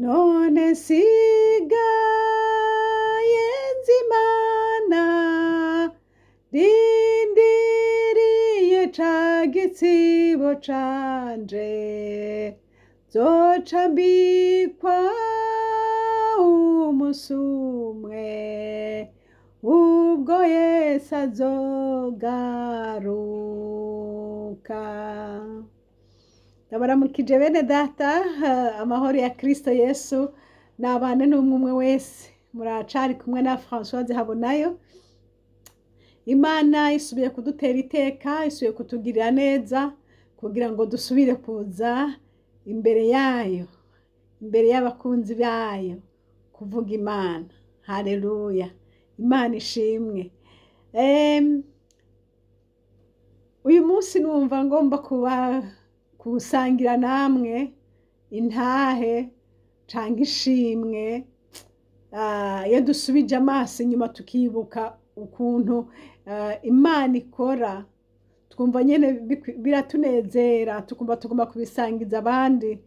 None sigaye nzi Imana, rindiriye ca gitsibo canje, nzoca mbikwa umunsi umwe, ubwo Yesu azogaruka. Ndabaramukije bene data, amahoro ya Kristo Yesu nabane n'umwe umwe wese. Muracari kumwe na Françoise Habonayo. Imana isubiye kudutera iteka, isubiye kutugirira neza kugira ngo dusubire kuza imbere yayo, imbere y'abakunzi bayo, kuvuga Imana. Haleluya, Imana ishimwe. Uyu munsi numva ngomba kuba kusangira namwe intahe canke ishimwe. Iyo dusubije amaso inyuma tukibuka ukuntu Imana ikora, twumva nyene biratunezera, tukumva tugomba kubisangiza abandi,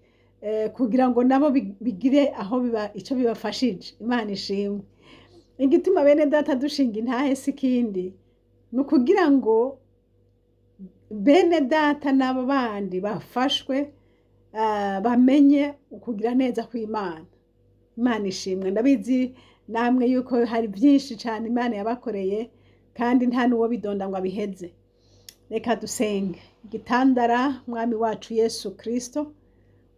kugira ngo nabo bigire aho biba ico bibafashije. Imana ishimwe. Igituma bene data dushinga intahe si ikindi, ni ukugira ngo bene data n'abo bandi bafashwe, bamenye ukugira neza kw'Imana. Imana ishimwe. Ndabizi namwe yuko hari byinshi cyane Imana yabakoreye, kandi nta n'uwo bidonda ngo abiheze. Reka dusenge. Gitandara Mwami wacu Yesu Kristo,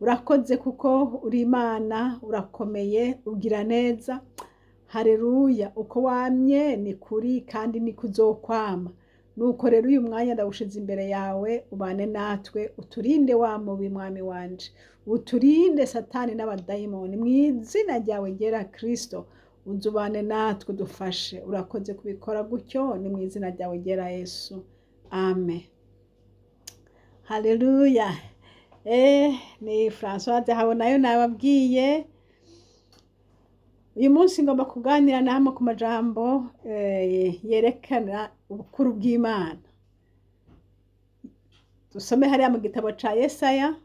urakoze kuko uri Imana, urakomeye, ugira neza. Haleluya, uko wamye ni kuri kandi ni kuzokwama. Nuko rero uyu mwanya ndawushize imbere yawe, ubane natwe, uturinde wa mubi Mwami wanje, uturinde Satani n'abadayimoni, mu izina ryawe ryera Kristo, uzubane natwe udufashe. Urakoze kubikora gutyo, ni mu izina ryawe ryera Yesu, amen. Haleluya. Ni Françoise Habonayo nababwiye. Uyu munsi ngomba kuganira namwe ku majambo yerekana ubukuru bw'Imana. Dusome hariya mu gitabo ca Yesaya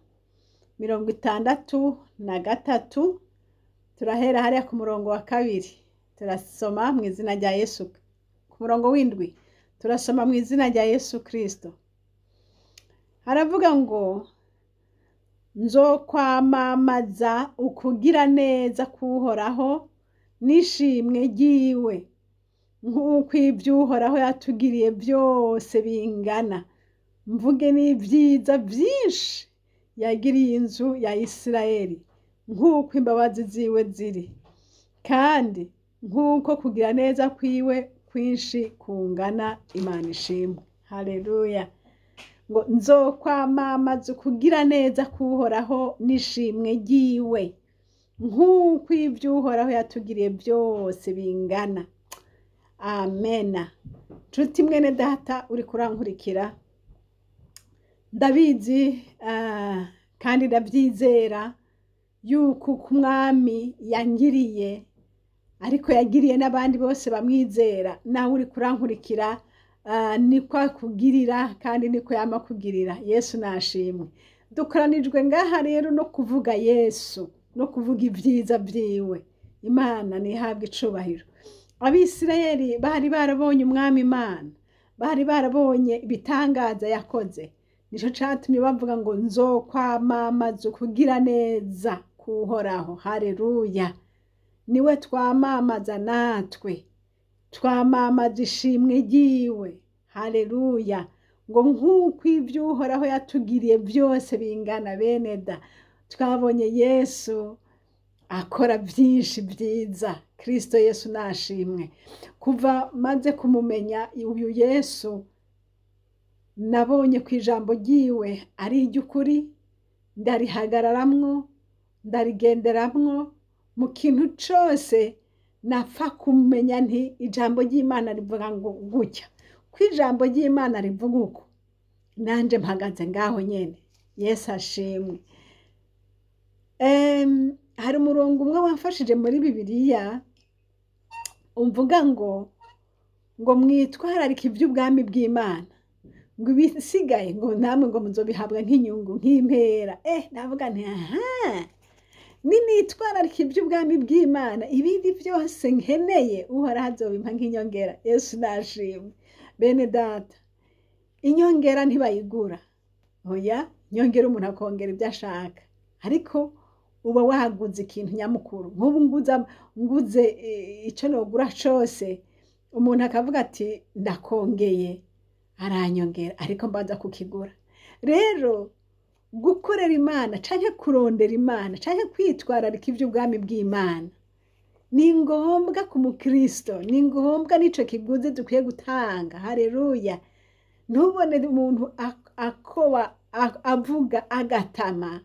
63, turahera hariya ku murongo wa 2, turasoma mu izina rya Yesu. Ku murongo w'7 turasoma mu izina rya Yesu Kristo. Haravuga ngo: nzokwamamaza ukugira neza k'Uhoraho n'ishimwe ryiwe, nk'uko ibyo Uhoraho yatugiriye byose bingana, mvuge n'ibyiza byinshi yagiriye inzu ya Isirayeli, nk'uko imbabazi ziwe ziri, kandi nk'uko kugira neza kwiwe kwinshi kungana. Imana ishimwe. Haleluya. Ngo nzokwamamaza ukugira neza k'Uhoraho n'ishimwe ryiwe, nk'uko ibyo Uhoraho yatugiriye byose bingana. Amena. Nshuti mwene data uri kurankurikira, ndabizi kandi ndabyizera yuko umwami yangiriye, ariko yagiriye n'abandi bose bamwizera. Nawe uri kurankurikira, niko akugirira kandi niko yama kugirira. Yesu nashimwe. Dukoranijwe ngaha rero no kuvuga Yesu, no kuvuga ibyiza byiwe. Imana nihabwe icubahiro. Abisirayeli bari barabonye umwami Imana, bari barabonye ibitangaza yakoze. Nico catumye bavuga ngo nzokwamamaza ukugira neza k'Uhoraho. Haleluya. Niwe twamamaza natwe, twamamaza ishimwe ryiwe. Haleluya. Ngo nk'uko ibyo Uhoraho yatugiriye byose bingana. Bene da, twabonye Yesu akora byinshi byiza. Kristo Yesu nashimwe. Kuva maze kumumenya uyu Yesu, nabonye ku ijambo ryiwe ari iry'ukuri, ndarihagararamwo, ndarigenderamwo mu kintu cose. Napfa kumenya nti ijambo ry'Imana rivuga ngo gutya, ko ijambo ry'Imana rivuga uko, nanje mpagaze ngaho nyene. Yesu ashimwe. Hari umurongo umwe wamfashije muri Bibiliya umvuga ngo mwitwararike iby'ubwami bw'Imana, ngo ibisigaye ngo namwe ngo muzobihabwa nk'inyungu, nk'impera. Ndavuga nti aha, Ninitwararika iby'ubwami bw'Imana, ibindi byose nkeneye Uhoraho azobimpa nk'inyongera. Yesu nashimwe. Bene data, inyongera ntibayigura. Oya, inyongera umuntu akongera ibyo ashaka, ariko uba waguze ikintu nyamukuru. Nk'ubu nguze icyo nogura cose, umuntu akavuga ati ndakongeye, aranyongera, ariko mbanza kukigura. Rero gukorera Imana canke kurondera Imana canke kwitwararika iby'ubwami bw'Imana ni ngombwa ku mukristo, ni ngombwa, n'ico kiguzi dukwiye gutanga. Haleluya! Ntubone umuntu akoba avuga agatama,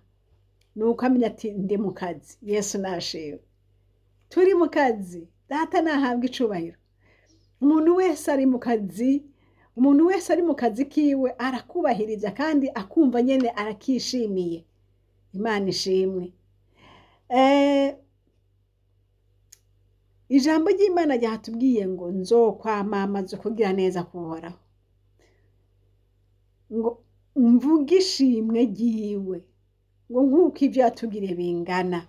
nuko amenya ati ndi mu kazi. Yesu nashimwe, turi mu kazi. Data nahabwa icubahiro. Umuntu wese ari mu kazi, umuntu wese ari mu kazi kiwe arakubahiriza kandi akumva nyene arakishimiye. Imana ishimwe. Ijambo ry'Imana ryatubwiye ngo nzokwamamaza kugira neza kuhoraho, ngo mvuge ishimwe ryiwe, ngo nk'uko ibyo yatugiriye bingana.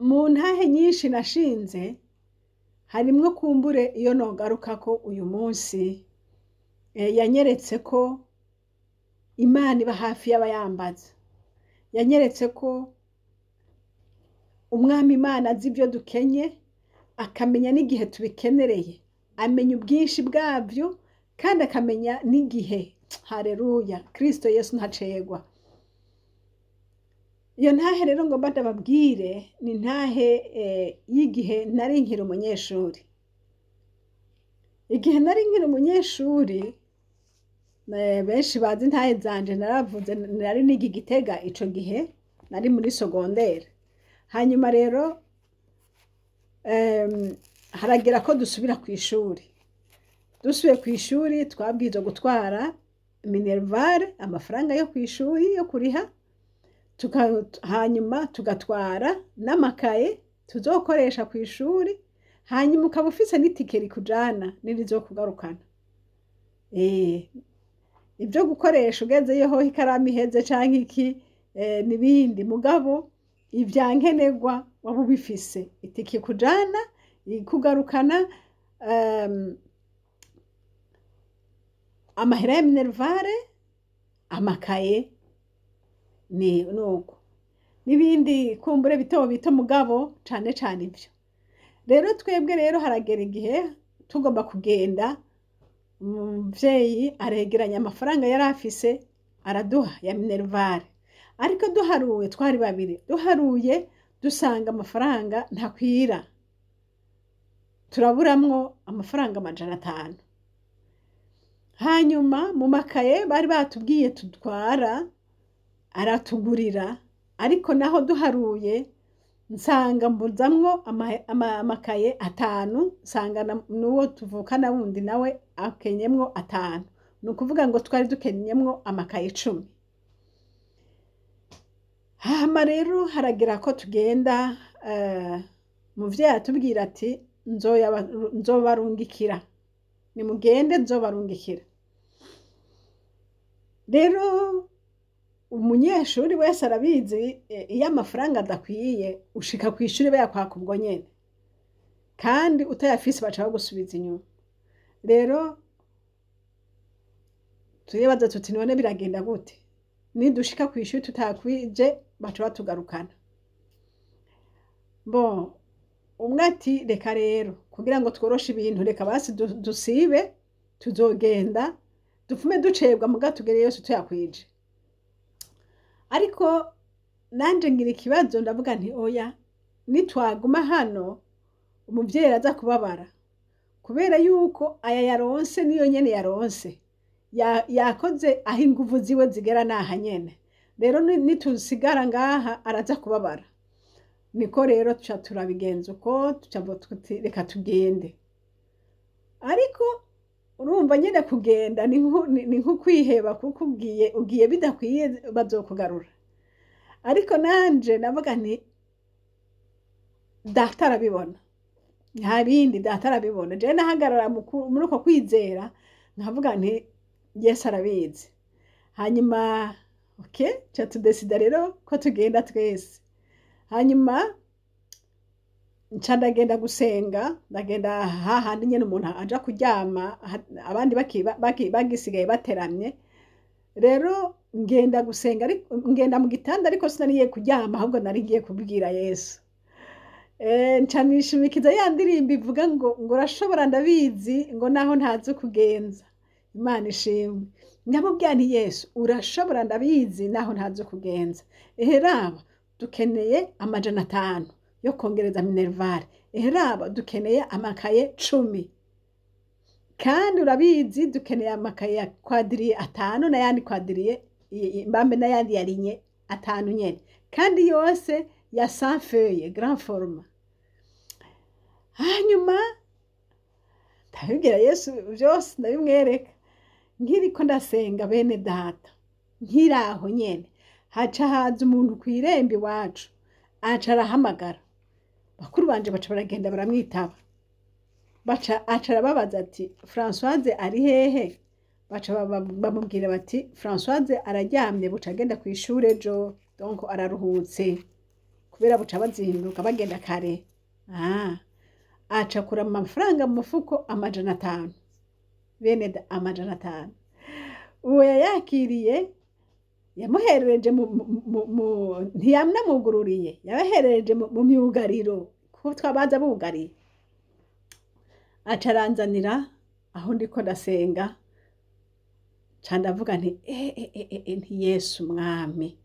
Mu ntahe nyinshi nashinze harimwo kumbure iyo nogarukako uyu munsi, yanyeretse ko Imana iba hafi y'abayambaza, yanyeretse ko Umwami Imana azi ibyo dukenye, akamenya n'igihe tubikenereye, amenya ubwinshi bwabyo kandi akamenya n'igihe. Haleluya! Kristo Yesu ntacegwa. Iyo ntahe rero ngomba ndababwire ni ntahe y'igihe nari nkiri umunyeshuri. Igihe nari nkiri umunyeshuri, benshi bazi intahe zanje, naravuze nari niga Igitega, ico gihe nari muri sogondere. Hanyuma rero haragera ko dusubira ku ishuri. Dusubiye ku ishuri twabwirizwa gutwara minerval, amafaranga yo ku ishuri yo kuriha, hanyuma tugatwara n'amakaye tuzokoresha ku ishuri, hanyuma ukaba ufise n'itike rikujana n'irizokugarukana. Ibyo gukoresha ugezeyo ho ikaramu iheze canke iki n'ibindi, mugabo ivya nkenerwa waba ubifise: itike ikujana, ikugarukana, amahera ya minerval, amakaye, ni nuko n'ibindi kumbure bito bito, mugabo cane cane ivyo. Rero twebwe rero haragera igihe tugomba kugenda, umuvyeyi aregeranya amafaranga yari afise araduha ya minerval, ariko duharuye, twari babiri, duharuye dusanga amafaranga ntakwira, turaburamwo amafaranga 500. Hanyuma mu makaye bari batubwiye tutwara aratugurira, ariko naho duharuye nsanga mbuzamwo amakaye 5, nsanga n'uwo tuvukana wundi nawe akenyemwo 5. Ni ukuvuga ngo twari dukenyemwo amakaye 10. Hama rero haragera ko tugenda, umuvyeyi aratubwira ati nzobarungikira, nimugende nzobarungikira. Rero umunyeshuri wese arabizi, iyo amafaranga adakwiye ushika kw'ishuri bayakwaka ubwo nyene, kandi utayafise baca bagusubiza inyuma. Rero turibaza tuti none biragenda gute? Nidushika kw'ishuri tutakwije baca batugarukana. Bon, umwe ati reka rero kugira ngo tworoshe ibintu, reka basi dusibe, tuzogenda dupfume ducebwa muga tugere yose tuyakwije. Ariko nanje ngira ikibazo, ndavuga nti oya, nitwaguma hano umuvyeyi araza kubabara, kubera yuko aya yaronse niyo nyene yaronse, yakoze aho inguvu ziwe zigera naha nyene. Rero nitusigara ngaha araza kubabara. Niko rero tuca turabigenza uko, tuca tuti reka tugende. Ariko urumva nyene kugenda ni nko kwiheba, kuko ugiye bidakwiye bazokugarura. Ariko nanje navuga nti data arabibona, nta bindi, data arabibona. Jewe nahagarara muri uko kwizera, nkavuga nti Yesu arabizi. Hanyuma Okay, ca tudesida rero ko tugenda twese. Hanyuma nca ndagenda gusenga, ndagenda hahandi nyene umuntu aja kuryama, abandi bagisigaye bateramye. Rero ngenda gusenga, ariko ngenda mu gitanda, ariko sinariye kuryama, ahubwo nari ngiye kubwira Yesu. Nca nishimikiza ya ndirimbo ivuga ngo urashobora ndabizi, ngo naho ntazi kugenza. Imana ishimwe. Ndamubwira nti: "Yesu, urashobora ndabizi naho ntazi kugenza. Ehe raba, dukeneye 500 yo kongereza minerval. Ehe raba, dukeneye amakaye 10, kandi urabizi dukeneye amakaye ya quadrillé 5 n'ayandi quadrillé mbambe n'ayandi ya ligné 5 nyene, kandi yose ya 100 feuilles grand format." Hanyuma ndabibwira Yesu byose, ndabimwereka. Nkiriko ndasenga, bene data, nkiri aho nyene, haca haza umuntu ku irembo iwacu, aca arahamagara bakuru banje, baca baragenda baramwitaba. Baca aca arababaza ati: "Françoise ari hehe?" Baca bamubwira bati: "Françoise araryamye, buca agenda ku ishuri ejo." Donc araruhutse kubera buca bazinduka bagenda kare. Aca akura amafaranga mu mufuko, 500, bene da, 500. Uwo yayakiriye yamuherereje ntiyamnamugururiye, yabaherereje mu myugariro, kuko twabaza bugariye. Aca aranzanira aho ndiko ndasenga. Ca ndavuga nti: "E, nti Yesu mwami,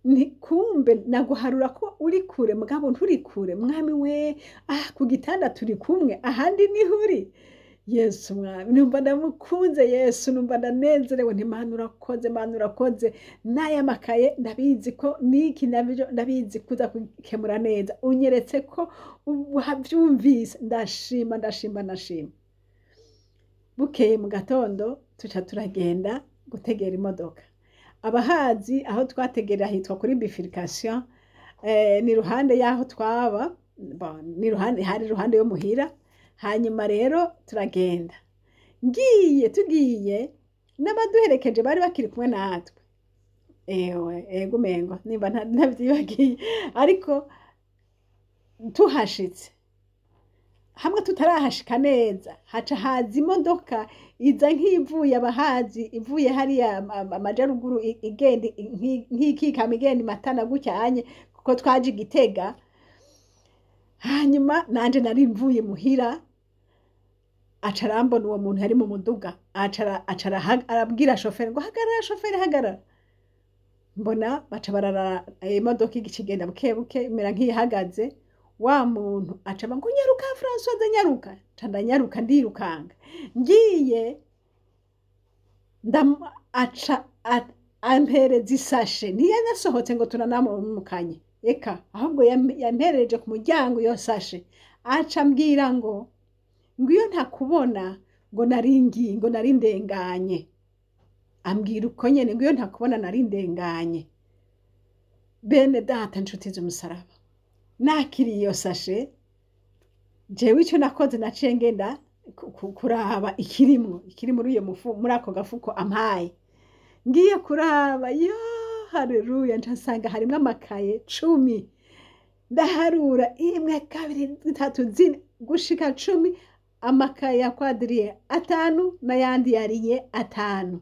nti kumbe naguharura ko uri kure, mugabo nturi kure, mwami we. Ah, ku gitanda turi kumwe, ahandi niho uri, Yesu mwami." Numva ndamukunze Yesu, numva ndanezerewe, nti: "Mana urakoze, Mana urakoze. N'aya makaye ndabizi ko niki nabyo ndabizi kuza gukemura neza. Unyeretse ko wabyumvise, ndashima, ndashima, ndashima." Bukeye mu gatondo tuca turagenda gutegera imodoka. Abahazi aho twategerera hitwa kuri bifurcation, ni ruhande y'aho twaba. Bon, ni ruhande, hari ruhande yo muhira. Hanyuma rero turagenda, ngiye tugiye n'abaduherekeje bari bakiri kumwe natwe. Ewe ego, umengo nimba ntavyibagiye, ariko tuhashitse hamwe tutarahashika neza, haca haza imodoka iza nk'ivuye, abahazi, ivuye hariya amajaruguru, igenda nk'ikikama igenda imatana gutyanye, kuko twaje Igitega. Hanyuma nanje nari mvuye muhira. Aca arambona uwo muntu yari mu muduga, aca arabwira shoferi ngo: "Hagarara shoferi, hagarara." Mbona baca barara imodoka igenda buke buke, imera nk'iyihagaze. Wa muntu aca aba ngo: "Nyaruka Françoise, nyaruka." Nca ndanyaruka, ndirukanga ngiye, aca ampereza isashe. Ntiyanasohotse ngo turanamukanye, eka, ahubwo yamperereje ku muryango iyo sashe. Aca ambwira ngo iyo ntakubona ngo nari ngiye, ngo nari ndenganye. Ambwira uko nyene, ngo iyo ntakubona nari ndenganye. Bene data, nshuti z'umusaraba, nakiriye iyo sashe, jewe icyo nakoze naciye ngenda kuraba ikirimwo, ikiri muri uyo mufu, muri ako gafuko ampaye. Ngiye kuraba, yo haleluya, nsanga harimwo amakaye 10. Ndaharura: 1, 2, 3, 4, gushika 10. Amakaye ya quadrillé 5 n'ayandi ya ligné 5,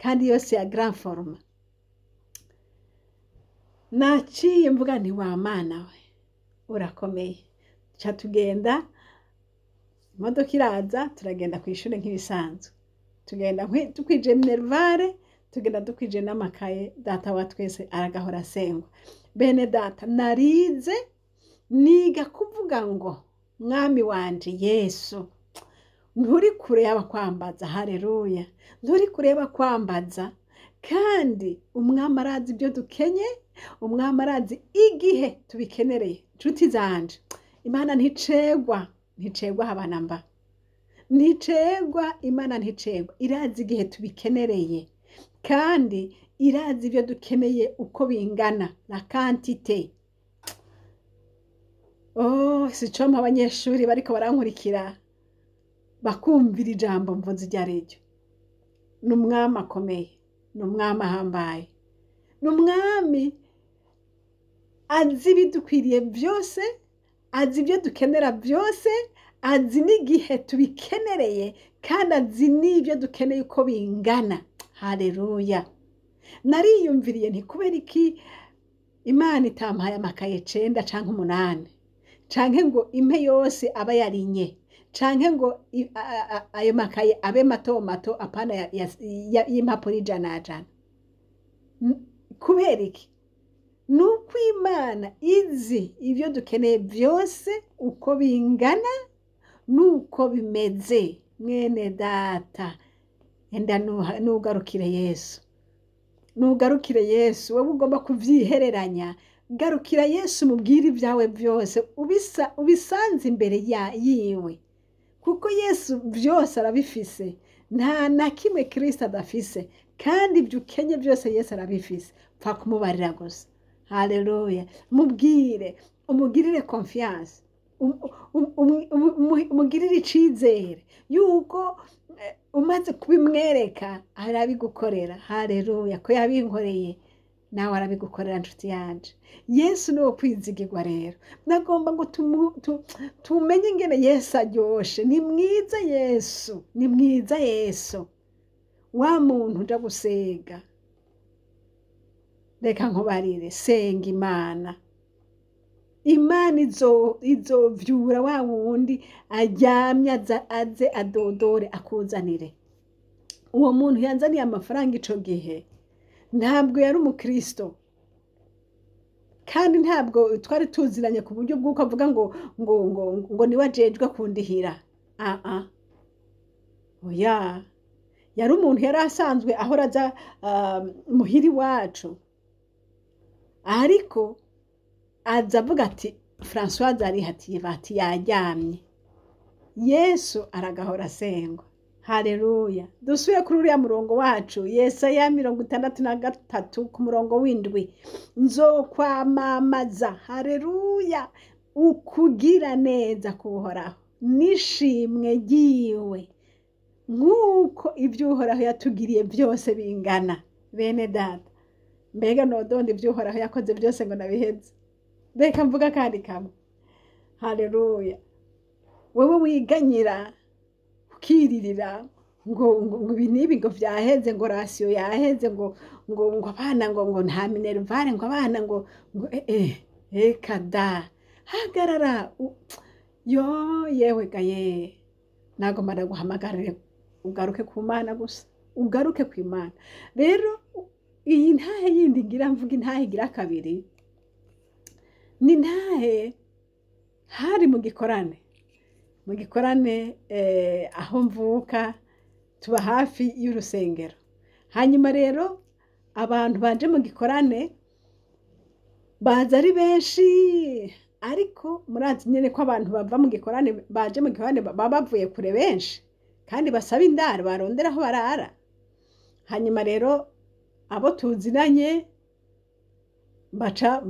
kandi yose ya grand format. Naciye mvuga nti: "Wa Mana we, urakomeye." Ca tugenda, imodoka iraza, turagenda ku ishuri nk'ibisanzwe. Tugenda dukwije minerval, tugenda dukwije n'amakaye. Data wa twese aragahora asengwa. Bene data, narize niga kuvuga ngo: "Mwami wanje Yesu, nturi kure y'abakwambaza." Haleluya! Nturi kure y'abakwambaza, kandi umwami arazi ibyo dukenye, umwami arazi igihe tubikenereye. Nshuti zanje, Imana nticegwa, nticegwa habana mba, nticegwa. Imana nticegwa, irazi igihe tubikenereye, kandi irazi ibyo dukeneye uko bingana na quantité. Oh, sicompa abanyeshuri bariko barankurikira bakumvira ijambo mvuze iryo ari ryo. Ni umwami akomeye, ni umwami ahambaye. Ni umwami azi ibidukwiriye byose, azi ibyo dukenera byose, azi n'igihe tubikenereye, kandi azi n'ibyo dukeneye uko bingana. Haleluya. Nariyumviriye nti kubera iki Imana itampaye amakaye 9 canke 8, canke ngo impe yose aba yarinye, canke ngo ayo makaye abe mato mato, apana y'impapuro 100. Kubera iki? Nuko Imana izi ibyo dukeneye byose uko bingana nuko bimeze. Mwene data, enda nugarukire Yesu, nugarukire Yesu. Wowe ugomba kuvyihereranya, garukira Yesu, mubwire ibyawe byose, ubisanze imbere yiwe, kuko Yesu byose arabifise. Nta na kimwe Kristo adafise, kandi ibyo ukenye byose Yesu arabifise. Pfa kumubarira gusa. Haleluya. Mubwire, umugirire confiance, umugirire icizere yuko umaze kubimwereka arabigukorera. Haleluya. Ko yabinkoreye nawe arabigukorera, nshuti yanje. Yesu ni uwo kwizigirwa. Rero nagomba ngo tumenye ingene Yesu aryoshe. Ni mwiza Yesu, ni mwiza Yesu. Wa muntu uja gusenga, reka nkubarire, senga Imana. Imana izovyura wa wundi aryamye, aze adodore akuzanire. Uwo muntu yanzaniye amafaranga ico gihe ntabwo yari umukristo, kandi ntabwo twari tuziranye ku buryo bw'uko avuga ngo ngo ngo ngo niwe ajejwe kundihira. Oya, yari umuntu yari asanzwe ahora aza muhira iwacu, ariko aza avuga ati Françoise arihatiye bati yaryamye. Yesu aragahora asengwa. Haleluya. Dusubire kuri uriya murongo wacu, Yesaya 63 ku murongo w'7. Nzokwamamaza, haleluya, ukugira neza k'Uhoraho n'ishimwe ryiwe, nk'uko ibyo Uhoraho yatugiriye byose bingana. Bene data, mbega nodonda ibyo Uhoraho yakoze byose ngo nabiheze? Reka mvuga kandi kamwe. Haleluya. Wewe wiganyira ukiririra ngo ngo ibi n'ibi ngo vyaheze, ngo ration yaheze, ngo ngo ngo abana ngo ngo nta minerval, ngo abana ngo ngo eka da, hagarara. Yo yewe gaye, nagomba ndaguhamagarire ugaruke ku Mana gusa, ugaruke ku Imana. Rero iyi ntahe yindi ngira mvuga, intahe igira kabiri, ni ntahe hari mu gikorane. Mu gikorane aho mvuka tuba hafi y'urusengero. Hanyuma rero abantu baje mu gikorane baza ari benshi, ariko murazi nyene ko abantu bava mu gikorane, baje mu gikorane baba bavuye kure benshi, kandi basaba indaro, barondera aho barara. Hanyuma rero abo tuzinanye baca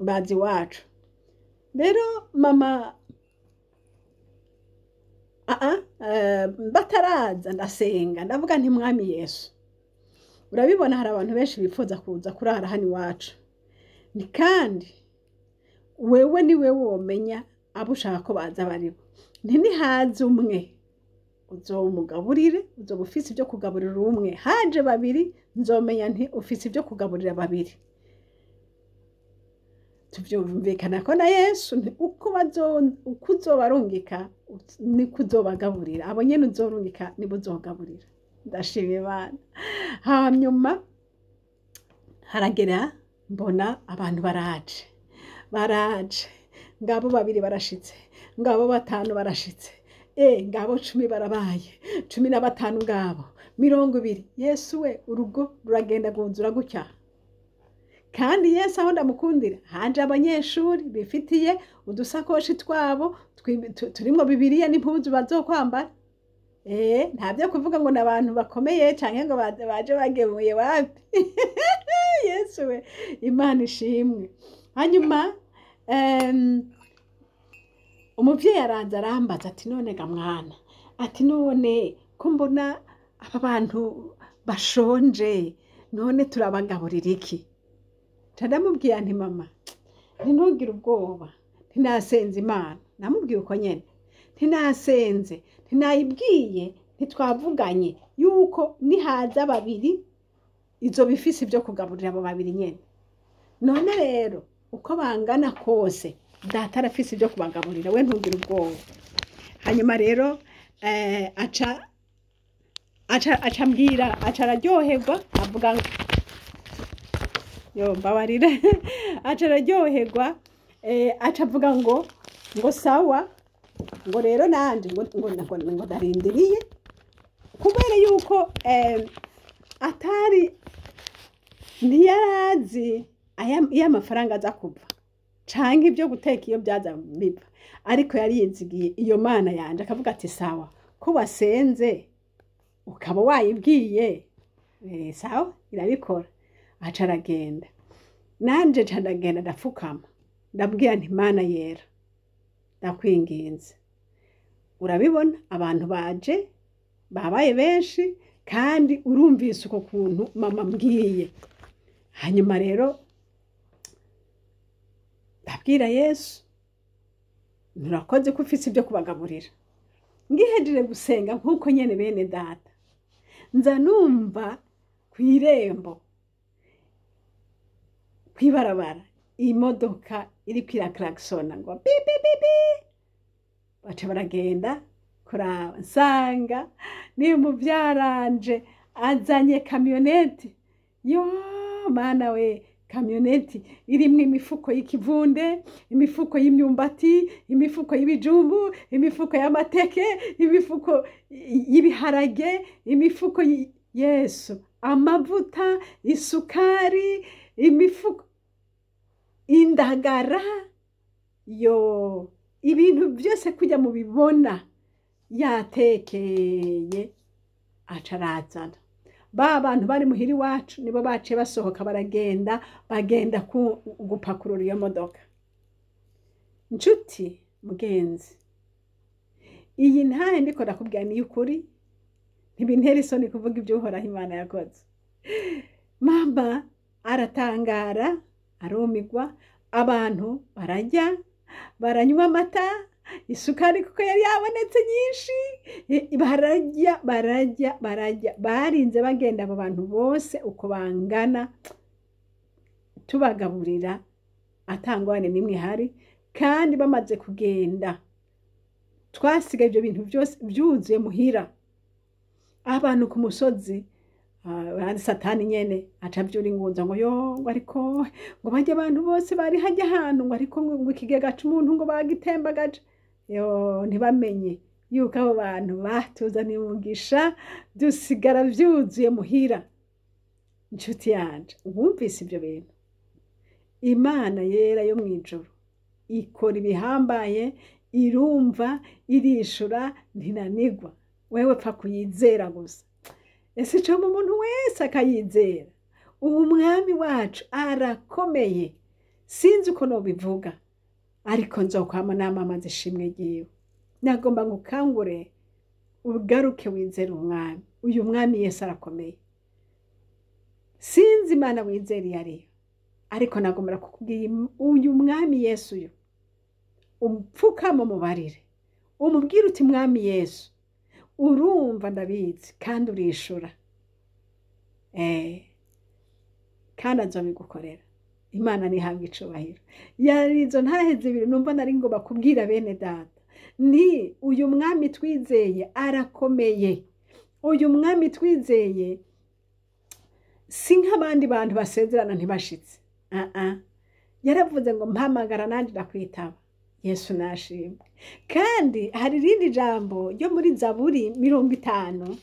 baza iwacu. Rero mama bataraza ndasenga, ndavuga nti Mwami Yesu, urabibona hari abantu benshi bifuza kuza kurara hano iwacu, ni kandi wewe ni wewe womenya abo ushaka ko baza baribo. Nti nihaze umwe uzomugaburire, uzoba ufise ibyo kugaburira umwe, haje babiri nzomenya nti ufise ibyo kugaburira babiri. Tuvyumvikana ko na Yesu uko uzobarungika niko uzobagaburira, abo nyene uzorungika nibo uzogaburira. Ndashimye Imana. Hanyuma haragera mbona abantu baraje, baraje, ngabo babiri barashitse, ngabo 5 barashitse, ngabo 10 barabaye, 15 ngabo 20. Yesu we, urugo ruragenda gunzura gutya. Kandi Yesu aho ndamukundira, haje abanyeshuri bifitiye udusakoshi twabo turimwo Bibiliya n'impuzu bazokwambara. Nta byo kuvuga ngo n'abantu bakomeye canke ngo baje bagemuye wapi. Yesu we, Imana ishimwe. Hanyuma umuvyeyi araza arambaza ati none ga mwana, ati none ko mbona aba bantu bashonje, None turabagaburira iki? Ndamubwira nti: "Mama, ntinugire ubwoba, ntinasenze Imana." Namubwiye uko nyene, ntinasenze, ntinayibwiye, ntitwavuganye yuko nihaza babiri izo bifise ibyo kugaburira abo babiri nyene. None rero uko bangana kose, Data arafise ibyo kubagaburira, we ntugire ubwoba. Hanyuma rero aca ambwira, aca araryoherwa, avuga yo mbabarira, aca araryoherwa, aca avuga ngo sawa, ngo rero nanje ngo ndarindiriye, kubera yuko atari ntiyarazi iyo amafaranga aza kuva canke ibyo guteka iyo byaza biva, ariko yari yizigiye iyo Mana yanje, akavuga ati: "Sawa, ko wasenze ukaba wayibwiye, sawa, irabikora." Aca aragenda, nanje nca ndagenda, ndapfukama, ndabwira nti: "Mana yera, ndakwinginze, urabibona abantu baje babaye benshi, kandi urumvise uko kuntu mama mbwiye." Hanyuma rero ndabwira Yesu: "Nturakoze ko ufise ibyo kubagaburira." Ngihejeje gusenga nk'uko nyene, bene Data, nza numva ku irembo, kw'ibarabara, imodoka iriko iraklaxona ngo bi bi bi bi. Baca baragenda kuraba, nsanga ni muvyaranje azanye kamyoneti. Yo Mana we, kamyoneti irimwo imifuko y'ikivunde, imifuko y'imyumbati, imifuko y'ibijumbu, imifuko y'amateke, imifuko y'ibiharage, imifuko Yesu, amavuta, isukari, imifuko, indagara, yo ibintu byose kujya mubibona yatekeye, aca arazana. Ba bantu bari muhira iwacu nibo baciye basohoka, baragenda, bagenda gupakurura iyo modoka. Nshuti mugenzi, iyi ntahe ndiko ndakubwira ni ukuri, ntibintera isoni kuvuga ibyo Uhoraho Imana yakoze. Mama aratangara, arumigwa. Abantu bararya, baranywa amata, isukari kuko yari yabonetse nyinshi, bararya, bararya, bararya. Barinze bagenda abo bantu bose uko bangana, tubagaburira atangwane n'imwe ihari. Kandi bamaze kugenda, twasigaye ibyo bintu byose byuzuye muhira. Abantu ku musozi, Satani nyene aca avyura ingunza ngo yo, ngo ariko ngo barya abantu bose bari hajya ahantu, ngo ariko ngo ikigega c'umuntu ngo bagitembagaje. Yo, ntibamenye yuko abo bantu batuzaniye umugisha, dusigara vyuzuye muhira. Inshuti yanje, wumvise ibyo bintu, Imana yera yo mw'ijuru ikora ibihambaye, irumva, irishura, ntinanigwa. Wewe pfa kuyizera gusa. Ese ico mu muntu wese akayizera? Ubu Mwami wacu arakomeye, sinzi uko nobivuga, ariko nzokwama namamaza ishimwe ryiwe. Nagomba ngukangure ugaruke wizere Umwami. Uyu Mwami Yesu arakomeye. Sinzi Imana wizera iyo ariyo, ariko nagomba kukubwira uyu Mwami Yesu uyu. Upfukama, mubarire, umubwire uti: "Mwami Yesu, urumva, ndabizi, kandi urishura, kandi azobigukorera." Imana ntihabwe icubahiro. Yari izo ntahe zibiri numva nari ngomba kubwira bene Data. Ni uyu Mwami twizeye arakomeye. Uyu Mwami twizeye si nk'abandi bantu basezerana ntibashitse. Ah, yaravuze ngo: "Mpamagara nanjye ndakwitaba." Yesu nashimwe. Kandi hari irindi jambo ryo muri Zaburi 50,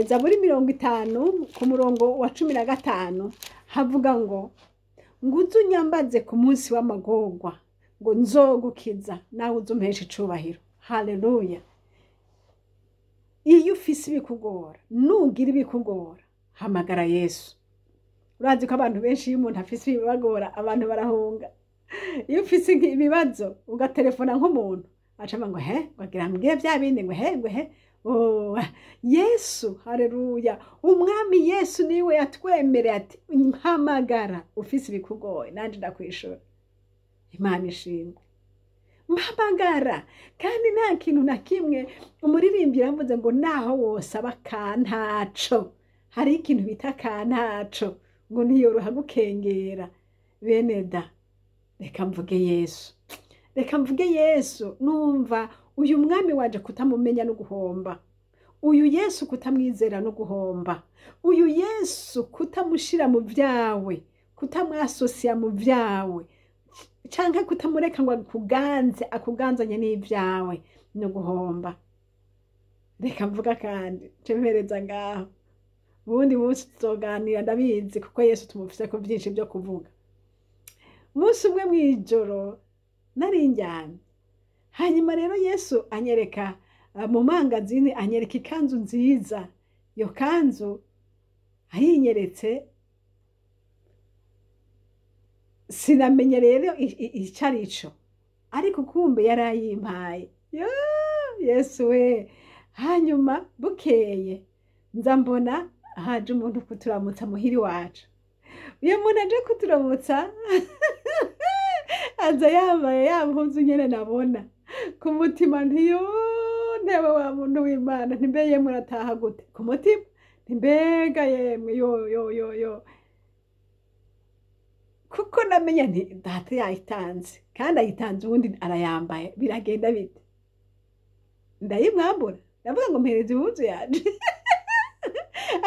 Zaburi 50 ku murongo wa 15, havuga ngo uze unyambaze ku munsi w'amagorwa, ngo nzogukiza, nawe uze umpesha icubahiro. Haleluya! Iyo ufise ibikugora, nugira ibikugora, hamagara Yesu. Urazi ko abantu benshi, iyo umuntu afise ibibagora, abantu barahunga. Iyo ufise ibibazo ugatelefona nk'umuntu, aca avuga ngo he, ngo agira mbwire bya bindi, ngo he, ngo he. Oh, Yesu, haleluya. Umwami Yesu niwe yatwemereye ati mpamagara ufise ibikugoye nanje ndakwishura. Imana ishimwe. Mpamagara kandi nta kintu na kimwe. Umuririmbyi yaravuze ngo naho wosaba kantaco, hari ikintu bita kantaco, ngo ntiyoroha gukengera. Bene da, reka mvuge Yesu, reka mvuge Yesu. Numva uyu mwami waje kutamumenya no guhomba, uyu Yesu kutamwizera no guhomba, uyu Yesu kutamushira mu vyawe, kutamwasosiya mu vyawe, canke kutamureka ngo akuganze, akuganzanye n'ivyawe no guhomba. Reka mvuga kandi cemereza ngaho, ubundi munsi tuzoganira, ndabizi kuko Yesu tumufise ko vyinshi vyo kuvuga. Umunsi umwe mw'ijoro nari ndyamye, hanyuma rero Yesu anyereka mu mangazini, anyereka ikanzu nziza. Iyo kanzu ayinyeretse sinamenye rero ico arico, ariko kumbe yarayimpaye. Yesu we. Hanyuma bukeye nza mbona haje umuntu kuturamutsa muhiri wacu. Uyo muntu aje kuturamutsa aza yambaye ya mpuzu nyene nabona ku mutima, ntiyo ntebe wa muntu w'Imana, ntimbe yemwe urataha gute ku mutima, ntimbega yemwe yo yo yo yo, kuko namenye nti data yayitanze kandi ayitanze ubundi arayambaye, biragenda bite? Ndayimwambura, ndavuga ngo mpereze impuzu yanje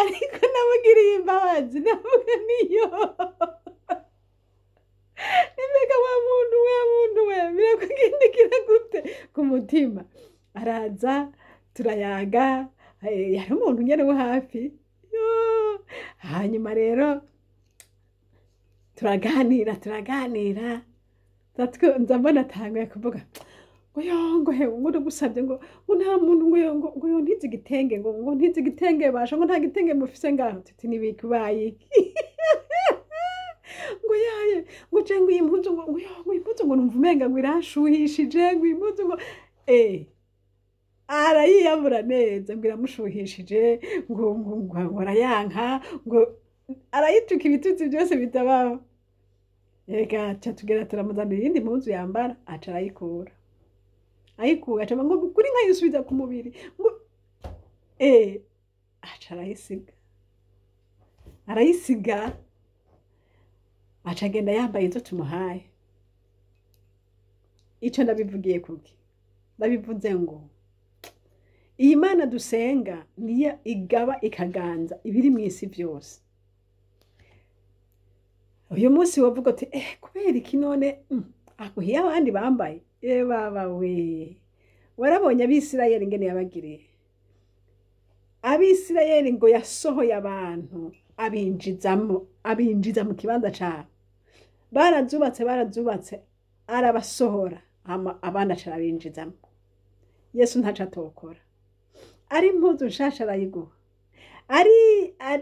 ariko namugiriye imbabazi, ndavuga niyo nimbega wa muntu we, muntu we, birakugendekera gute ku mutima? Araza turayaga, yari umuntu nyene wo hafi. Hanyuma rero turaganira, nza mbona atanguye kuvuga ngo yo, ngo hewe, ngo ndagusabye ngo nta muntu ngo yo, ngo yo ntize igitenge, ngo ntize igitenge basha, ngo nta gitenge mufise ngaho. Tuti nibikubaye iki? Ngo yaye, ngo je ngo iyi mpuzu, ngo yo, ngo iyi mpuzu ngo numva umenga ngo irashuhishije, ngo iyi mpuzu ngo arayiyambura neza, ngo iramushuhishije, ngo ngo arayanka, ngo arayituka ibitutsi byose bitabaho. Reka aca tugera turamuzanira iyindi mpuzu yambara, aca arayikura, ayikuye aca ngo kuri nkayisubiza ku mubiri, ngo aca arayisiga, arayisiga, aca agenda yambaye izo tumuhaye. Ico ndabivugiye kuki? Ndabivuze ngo iyi Mana dusenga niyo igaba ikaganza ibiri mw'isi byose. Uyu munsi wavuga uti kubera iki none aguhiye abandi bambaye? Baba we, warabonye Abisirayeli ingene yabagiriye. Abisirayeli ngo yasohoye abantu abinjizamo, abinjiza mu kibanza cabo. Barazubatse, barazubatse, arabasohora, abandi aca arabinjizamo. Yesu ntaco atokora. Ari impuzu nshasha arayiguha,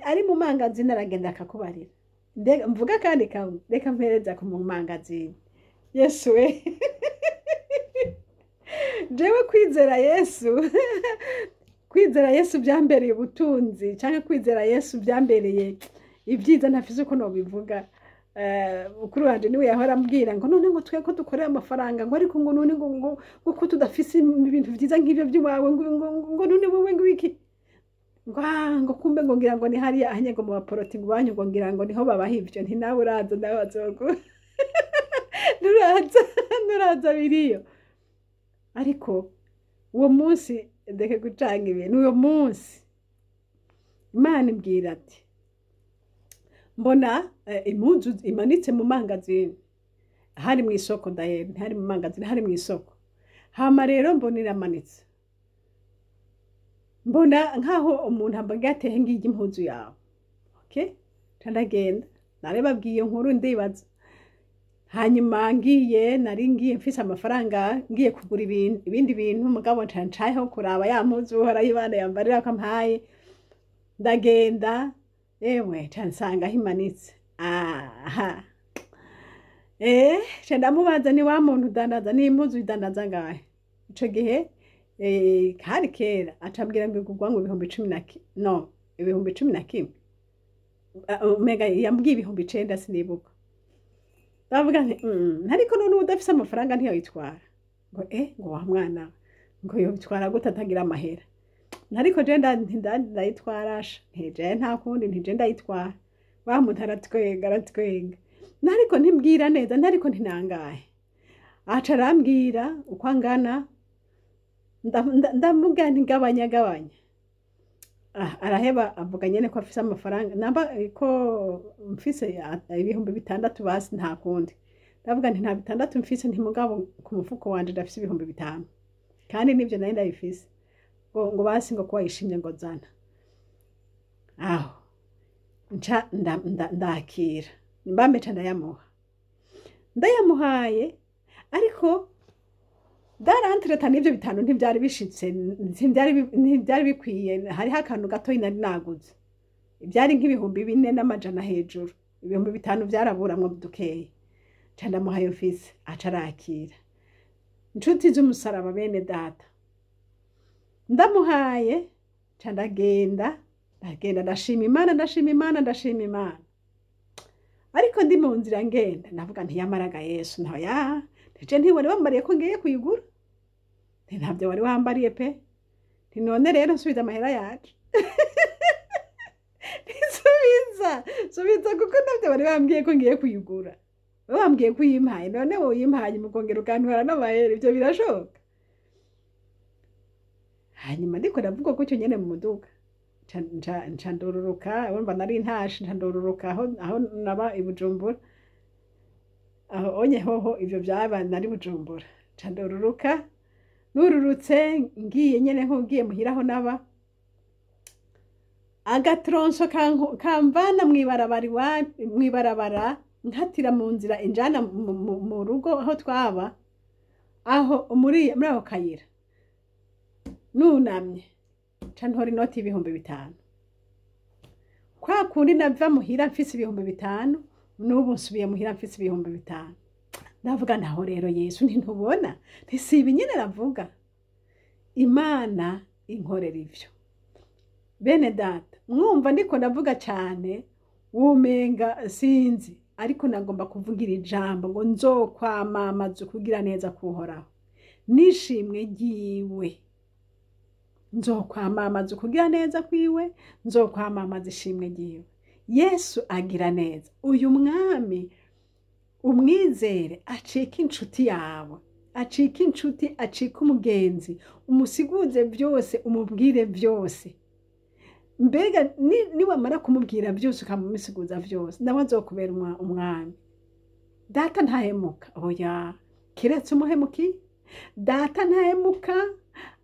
ari mu mangazini aragenda akakubarira. Mvuga kandi kamwe, reka mpereza ku mangazini. Yesu we, jewe kwizera Yesu, kwizera Yesu byambereye ubutunzi, canke kwizera Yesu byambereye ibyiza ntafise uko nobivuga. Mukuru wanje niwe yahora ambwira ngo none ngo twe ko dukorera amafaranga, ngo ariko ngo none ngo ngo ngo ko tudafise ibintu vyiza nk'ivyo by'iwawe, ngo ngo none wowe ngo iki, ngo ngo kumbe ngo ngira ngo ni hariya ahanye ngo mu baporoti ngo banyu, ngo ngira ngo niho babaha ivyo. Nti nawe uraza, nawe bazogu nuraza, nuraza biriyo. Ariko uwo munsi ndeke gucanga ibintu, uwo munsi Imana imbwira ati mbona impuzu imanitse mu mangazini, hari mu isoko, ndaye hari mu mangazini, hari mu isoko. Hama rero mbona iramanitse, mbona nkaho umuntu ambaga ati ngiyi impuzu yawe. Okay, ndagenda narebabwiye inkuru ndibaza. Hanyuma ngiye, nari ngiye mfise amafaranga, ngiye kugura ibindi bintu, mugabo ncayeho kuraba ya mpuzu uhoraho Imana yambarira ko ampaye. Ndagenda ewe nsanga aho imanitse. Aha, nca ndamubaza ni wa muntu udandaza n'impuzu udandaza ngahe? Ico gihe Hari kera acambwira ngo igurwa ngo ibihumbi cumi na no 11,000. Umenga yambwiye 9000, sinibuka. Ndavuga nti ariko none udafise amafaranga ntiyoyitwara? Ngo ngo wa mwana we, ngo yobitwara gute atagira amahera? Ariko je ndayitwara sha, ntije nta kundi, ntije ndayitwara. Wa muntu aratwenga, aratwenga. Ariko ntimbwira neza, ntariko ntinangahe. Aca arambwira uko angana. Ndamubwira nti gabanya, gabanya. Araheba, avuga nyene ko afise amafaranga, namba ko mfise 6000 basi nta kundi. Ndavuga nti nta 6000 mfise, nti mugabo ku mufuko wanje ndafise 5000, kandi nivyo nari ndabifise. Ngo basi, ngo kuba yishimye, ngo zana aho. Nca ndakira mbambe, nca ndayamuha. Ndayamuhaye, ariko darantireta n'ivyo 5 ntivyari bishitse, ntivyari bikwiye. Hariho akantu gatoyi nari naguze, byari nk'4400 hejuru, 5000 vyaraburamwo dukeyi. Nca ndamuhaye mfise, aca arakira. Inshuti z'umusaraba, bene data, ndamuhaye, nca ndagenda, ndagenda, ndashima Imana, ndashima Imana, ndashima Imana. Ariko ndi mu nzira ngenda, ndavuga nti yamaraga Yesu ntoya ntije ntiwari wambariye ko ngiye kuyigura? Nti ntabyo wari wambariye pe. Nti none rero nsubiza amahera yacu, nsubiza, subiza, kuko ntabyo wari wambwiye ko ngiye kuyigura. Wambwiye ko uyimpaye, none woyimpaye mukongera ukantwara n'amahera, ibyo birashoboka? Hanyuma ndiko ndavuga gutyo nyene mu muduga, nca ndururuka. Urumva nari ntashe, nca ndururuka aho naba i Bujumbura. Aho onye hoho ivyo vyaba nari Bujumbura. Nca ndururuka, nururutse ngiye nyene nk'ugiye muhira aho naba, agatronso kamvana mw'ibarabara mw'ibarabara, nkatira mu nzira injana mu rugo aho twaba, aho muri ako kayira, nunamye nca ntora inoti y'5000. Kwa kundi nava muhira mfise 5000, n'ubu nsubiye muhira mfise 5000. Ndavuga naho rero Yesu, ntintubona, ntisiba nyene navuga Imana inkorera ivyo. Bene data, mwumva ndiko ndavuga cyane, wumenga sinzi, ariko nagomba kuvugira ijambo ngo nzokwamamaza ukugira neza kuhoraho nishimwe ryiwe. Nzokwamamaza ukugira neza kwiwe, nzokwamamaza ishimwe ryiwe. Yesu agira neza. Uyu mwami umwizere, acika inshuti yawe, acika inshuti, acika umugenzi, umusiguze byose, umubwire byose. Mbega niwamara kumubwira byose, ukamumisiguza byose, nawe azokubera umwami. Data ntahemuka, oya, kiretse umuhemuki. Data ntahemuka,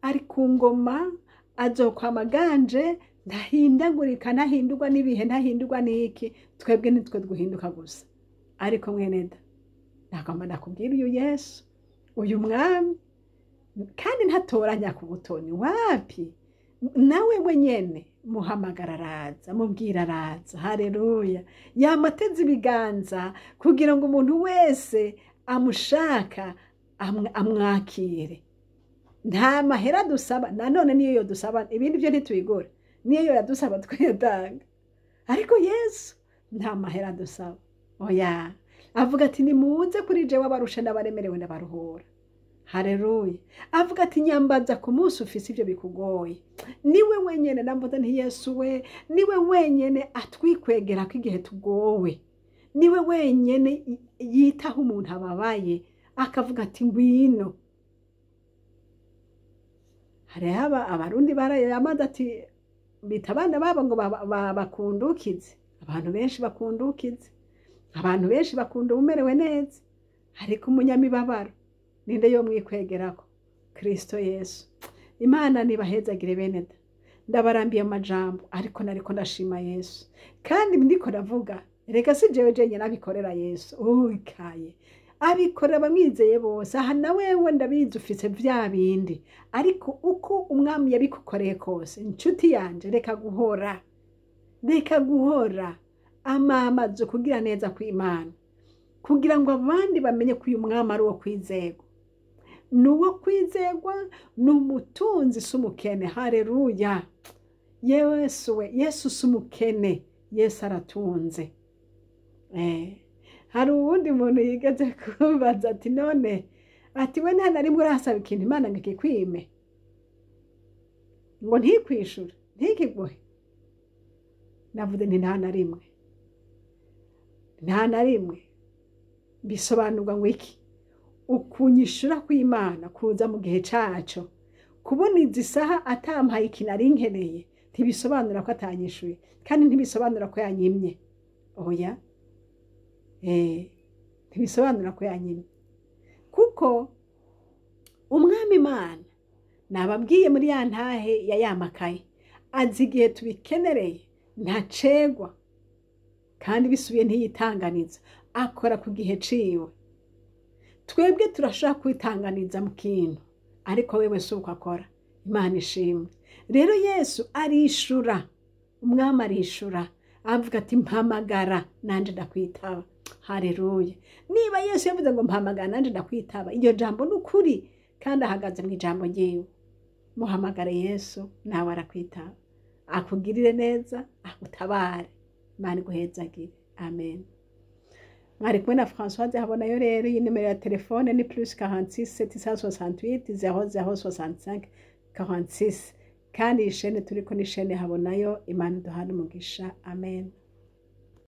ari ku ngoma, azokwama aganje, ntahindagurika, ntahindurwa n'ibihe, ntahindurwa n'iki. Twebwe nitwe duhinduka gusa. Ariko mwene da, nagomba ndakubwira uyu Yesu, uyu mwami, kandi ntatoranya ku butoni, wapi. Nawe wenyene muhamagara araza, mubwira araza. Hareruya! Yamateze ibiganza kugira ngo umuntu wese amushaka amwakire. Nta mahera dusaba. Nanone niyo yodusaba, ibindi byo ntitubigura, niyo yadusaba twayatanga. Ariko Yesu nta mahera dusaba, oya. Avuga ati nimuze kuri jewe abarusha n'abaremerewe, n'abaruhura. Hareruya! Avuga ati nyambaza ku munsi ufise ibyo bikugoye. Niwe wenyene, nambuze nti Yesu we, niwe wenyene atwikwegera ko igihe tugowe. Niwe wenyene yitaho umuntu ababaye, akavuga ati ngwino. Hariho Abarundi barayamaze ati bita abana babo ngo bakundukize. Abantu benshi bakundukize, abantu benshi bakunda umerewe neza, ariko umunyamibabaro ninde yo mwikwegerako? Kristo Yesu. Imana nibahezagire bene da. Ndabarambiye amajambo, ariko nariko ndashima Yesu. Kandi ndiko ndavuga, reka si jewe jenyine abikorera Yesu, ukaye abikorera abamwizeye bose. Aha na wewe ndabizi ufise vya bindi, ariko uko umwami yabikukoreye kose, inshuti yanje, reka guhora, reka guhora amamazo kugira neza kw'Imana, kugira ngo abandi bamenye ko uyu mwami ari uwo kwizerwa. Ni uwo kwizerwa, ni umutunzi, si umukene. Hareruya! Yesu we, Yesu si umukene, Yesu aratunze. Hari uwundi muntu yigeze kumbaza ati: "None," ati, "we nta na rimwe urasaba ikintu Imana ngo ikikwime, ngo ntikwishure, ntikiguhe?" Navuze nti: "Nta na rimwe, nta na rimwe." Bisobanurwa ngo iki? Ukunyishura kw'Imana kuza mu gihe caco. Kubona izi saha atampaye ikintu nari nkeneye ntibisobanura ko atanyishuye, kandi ntibisobanura ko yanyimye. Oya, ntibisobanura ko yanyimye, kuko Umwami Imana, nababwiye muri ya ntahe ya yamakaye, azi igihe tubikenereye, ntacegwa, kandi bisubiye ntiyitanganiza, akora ku gihe ciwe. Twebwe turashobora kwitanganiza mu kintu, ariko wewe si uko akora. Imana ishimwe. Rero Yesu arishura, Umwami arishura, avuga ati: "Mpamagara, nanje ndakwitaba." Hareruya! Niba Yesu yavuze ngo: "Mpamagara, nanje ndakwitaba," iryo jambo ni ukuri, kandi ahagaze mu ijambo ryiwe. Muhamagare Yesu, nawe arakwitaba, akugirire neza, agutabare. Imana iguhezagire. Amen. Mwari kumwe na Françoise Habonayo. Rero iyi nimero ya telefone ni +46 768 00 65 46, kandi iyi shene turiko ni shene Habonayo. Imana iduhane umugisha. Amen.